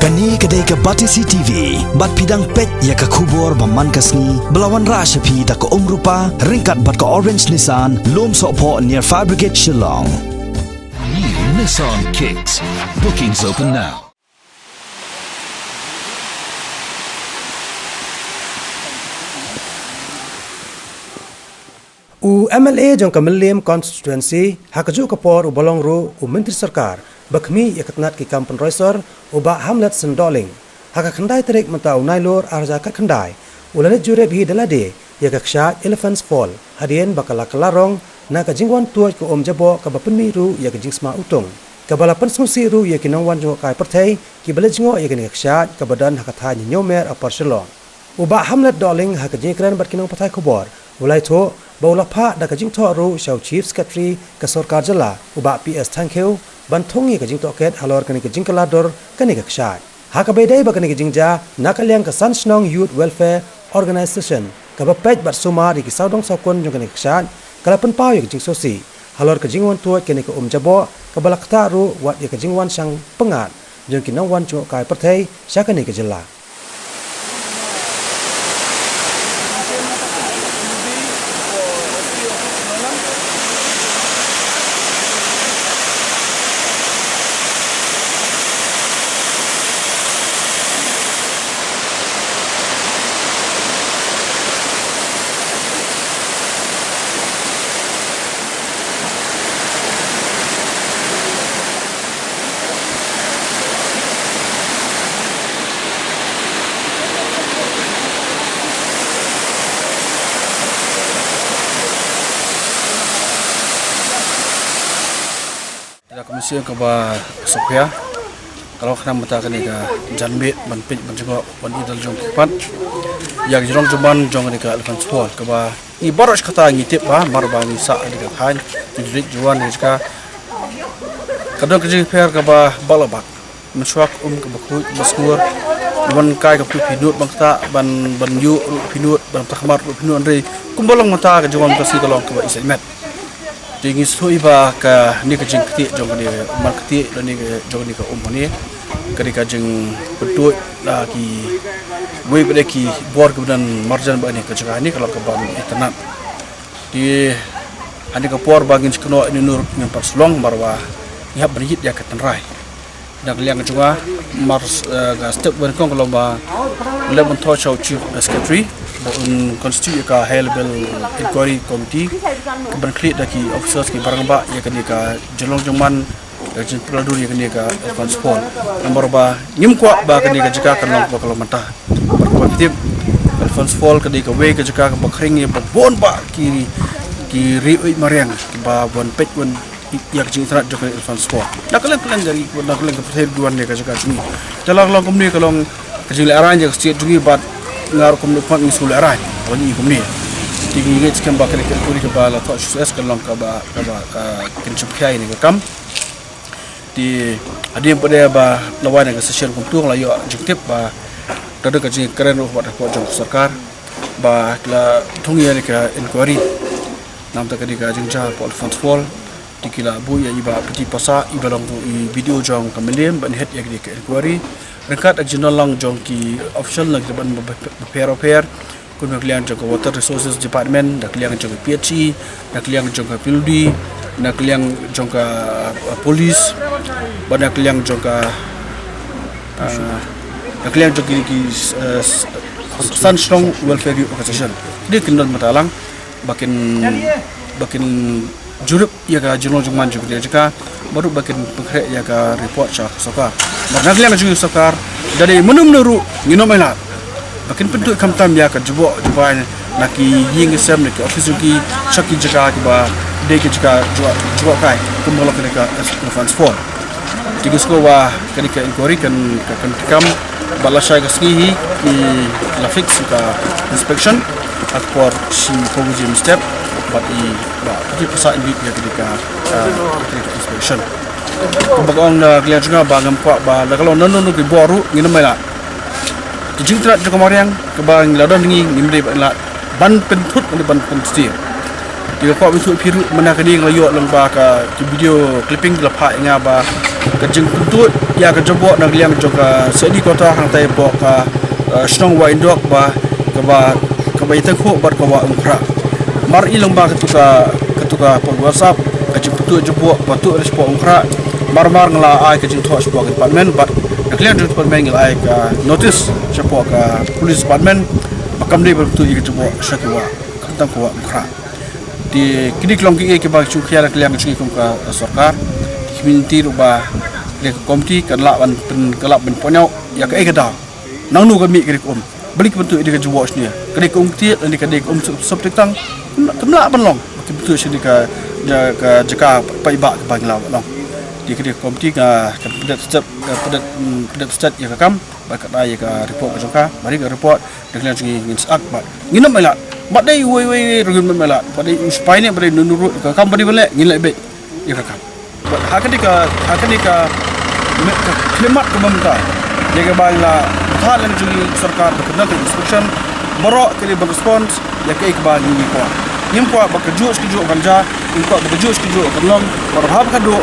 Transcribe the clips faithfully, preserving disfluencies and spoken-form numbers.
Kane ka dei ka Batesi T V, bad phi dang peit ïa ka khubor ba man ka sngi, ba la wanrah sha phi da ka Umrupa, ryngkat bad ka Orange Nissan, Lumsohphoh near Fire Brigade Shillong. New Nissan Kicks. Bookings open now. U M L A jong ka Mylliem Constituency, ha kajuh ka por uba long ruh u Myntri Sorkar ba khmih ïa ka tnat ki kam pynroi sor, u Bah Hamlet Seng Dohling, ha ka khyndai tarik mynta u Nailur arhajar khatkhyndai, u la leit jurip hi da lade ïa ka kshaid Elephant's Fall, hadien ba ka la kylla rong na ka jingwan tuid ka um jaboh kaba pynmih ruh ïa ka jingsma utung, kaba la pynsngewsih ruh ïa ki nongwan jngohkai pyrthei kiba leit jngoh ïa kane ka kshaid kaba don ha ka thaiñ Hynñiewmer, Upper Shillong. U Bah Hamlet Dohling, ha ka jingïakren bad ki nongpathai khubor, u la ïathuh ba u la phah da ka jingthoh ruh sha u Chief Secretary ka Sorkar Jylla, u Bah P S Thangkhiew, ban thung ïa ka jingtohkit halor kane ka jingkylla dur kane ka kshaid. Ha kaba ïadei bad kane ka jingjia, na ka liang ka San Shnong Youth Welfare Organisation, kaba peit bad sumar ïa ki sawdong sawkun jong kane ka kshaid, ka la pynpaw ïa ka jingsngewsih halor ka jingwan tuid kane ka um jaboh, kaba la ktah ruh wat ïa ka jingwan shang pyngngad jong ki nongwan jngohkai pyrthei sha kane ka jylla. Da ka mynsiem kaba sngewkhia, ka long khnang mynta kane ka janmiet ban peit ban jngoh ban ïa dal jong ki kpat ïa ka jinglong jingman jong kane ka Elephant's Fall, kaba ngi baroh shi katta ngi tip ba mar ba ngi sah ha kane ka thaiñ, ngi ju leit ju wan ha kane ka jaka, ka don ka jingpher kaba bak la bak. Mynshuwa ka um kaba khuid ba sngur, ban kai ka phi nud ban ktah, ban ban ïuh ruh phi nud, ban ktah khmat ruh phi nud, hynrei kumba long mynta ka jingwan ka sngi ka long kaba isynei met. Te ngi sngewthuh ba kane ka jingktieh jong kane, man ktieh lane ka jong kane ka um hangne, kane ka jingpyntuid da kiwei pat de ki bor kiba don marjan bad kane ka jaka hangne ka long kaba itynnad. Te ha kane ka por ba ngin sngewthuh ïa une ruh ngin pat shlong marwa ngi hap ban ïit ïa ka tynrai. Na ka liang jong nga, mar, eh, ka step ba nyngkong ka long ba leh ban thoh sha u Chief Secretary ba un constitute ïa ka high level inquiry committee, ka ban khlieh da ki officers kiba rangbah ïa kane ka jinglong jingman, ka jingpynlong dur ïa kane ka Elephant's Fall. Namar ba ngim kwah ba kane ka jaka kan long ba ka long mynta. Namar kaba phi tip, Elephant's Fall ka dei kawei ka jaka kaba khring ïa ba bun bah ki, ki riewieid mariang kiba wan peit wan ïa ka jingitynnad jong ka Elephant's Fall. Na ka liang ka liang jong ngi, na ka liang ka pyrthei ruh ki wan ïa ka jaka jong ngi. Te la ka long kumne ka long ka jinglehrain jong ka state jong ngi bad nga ruh kum u nongpynim ngi shu lehrain. Ka long ngi kumne. Te ngi ngeit skhem ba kane ka inquiry kaba la thoh sha u C S kan long kaba, kaba, ah, kan sngewkhia ïa kane ka kam. Te hadien pat de ba la wan ïa ka session kumto nga la ïoh jingtip ba ka don ka jingkren ruh bad hapoh jong ka sorkar ba la thung ïa kane ka inquiry. Namar kane ka jingjia hapoh Elephant's Fall. Te ki la buh ïa i Bah Piti Passah, iba long i B D O jong ka Mylliem ban head ïa kane ka inquiry. Ryngkat ka jingdon lang jong ki official na ki department bapher bapher. Kum na ka liang jong ka Water Resources Department, na ka liang jong ka P H E, na ka liang jong ka P W D, na ka liang jong ka, uh, police, bad na ka liang jong ka, uh, na ka liang jong ki, ki, uh, s-, San Shnong Welfare Youth Organization. Kine kin don mynta lang, ba kin, ba kin jurip ïa ka jinglong jingman jong kane ka jaka, bad ruh ba kin pynkhreh ïa ka report sha ka sorkar. Bad na ka liang jong ka sorkar, da dei mynno mynno ruh ngin ym ailad ba kin pyntuid khamtam ïa ka jaboh jabai na ki ïing ki sem, na ki office jong ki, sha ki jaka kiba dei ki jaka jngoh, jngohkai kumba long kane ka Elephant's Fall. Te ngi sngewbha kane ka inquiry kan, kan, kan treikam bad lashai ka sngi hi ki la fix ka inspection ha ka por shiphew baje mynstep bad i Bah Piti Passah in bit ïa kane ka, ah, kane ka inspection. Kumba ka ong na ka liang jong nga ba ngam kwah ba la ka long nano nano ki bor ruh ngin ym ailad. Ka jingtrei jong ka mariang kaba ngi la don ngi ngim dei ban lad ban pynthut ne ban pynstier. Ïa ka kwah ban ïathuh phi ruh mynta ka ding la ïoh lang ba ka ki video clipping la phah ïa nga ba ka jingpyntuid ïa ka jaboh na ka liang jong ka C I D Kota hangtai hapoh ka eh, shnong Wahindok ba kaba kaba ïateng khuh bad ka Wah Umkhrah. Mar i lang ba katu ka katu ka WhatsApp ka jingpyntuid jaboh ba tuh ïa shapoh Umkhrah. Mar mar nga la ai ka jingthoh shapoh ka department bad na ka liang jong department nga la ai ka notice shapoh ka police department ba kam dei ban pyntuid ïa ka jaboh sha ki Wah khamtam ka Wah Umkhrah. Te kine ki long kiei kiba shu khia na ka liang ka jong ngi kum ka sorkar. Te ki mynta ruh ba ka dei ka komiti ka lah ban pyn ka lah ban pynïaw ïa kaei ka daw. Nangno ka mih ka dei ka um. Balei ki pyntuid ïa ka jaboh shane. Ka dei ka um ktieh lane ka dei ka um sub sub tik tang. Kam lah ban long. Ki pyntuid shane ka ja- ka jaka paidbah kaba ngi lah ban long. Te ka dei ka komiti ka kan pyndet step ka pyndet mm, pyndet step ïa ka kam. Ba ka dei ïa ka report ka jong ka. Ba dei ka report. Dei ka liang jong ngi ngin syak bad ngin ym ailad. Bad dei uwei uwei ruh ngin ym ailad. Bad dei u sipai ne bad dei nunu ruh ka kam ba dei ban leh ngin leh beit ïa ka kam. Bad ha kane ka ha kane ka me- ka khlieh mat kaba mynta ïa kaba la bthah lem jong ngi sorkar ba kynnoh ka inspection. Baroh ka dei ban response ïa kaei kaba ngi kwah. Ngim kwah ba kajuh sha kajuh kan jia, ngim kwah ba kajuh sha kajuh kan long. Bad haba ka duh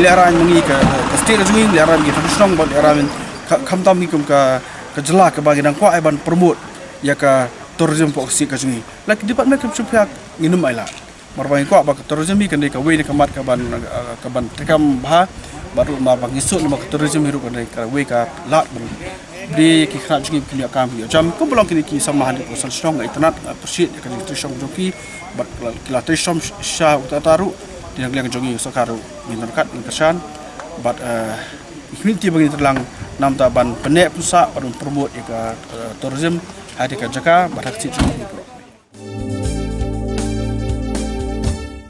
lehrain ma ngi ka ka state jong ngi, lehrain ma ngi ka shnong bad lehrain ka khamtam ngi kum ka ka jylla kaba ngi dang kwah ai ban promote ïa ka tourism hapoh ka state ka jong ngi. La ki department kam shu phiah ngin ym ailad. Mar ba ngi kwah ba ka tourism hi kan dei kawei na ka mat kaban ah, kaban treikam bha. Bad ruh mar ba ngi suk namar ka tourism hi ruh kan dei kawei ka lad ban plie ïa ki khynnah jong ngi ba kin ïoh kam ïoh jam. Kumba long kine ki samla handik shnong nga itynnad nga appreciate ïa ka jingtrei shong jong ki. Bad ki la- ki la trei shong sha uta uta ruh. Te na ka liang jong ngi sorkar ruh ngin nang kat ngin kyrshan. Bad eh, Ki khmih te ba ngin tyrlang namar ban pynneh pynsah ban promote ïa ka eh, tourism ha ka jaka bad ha ka state jong ngi.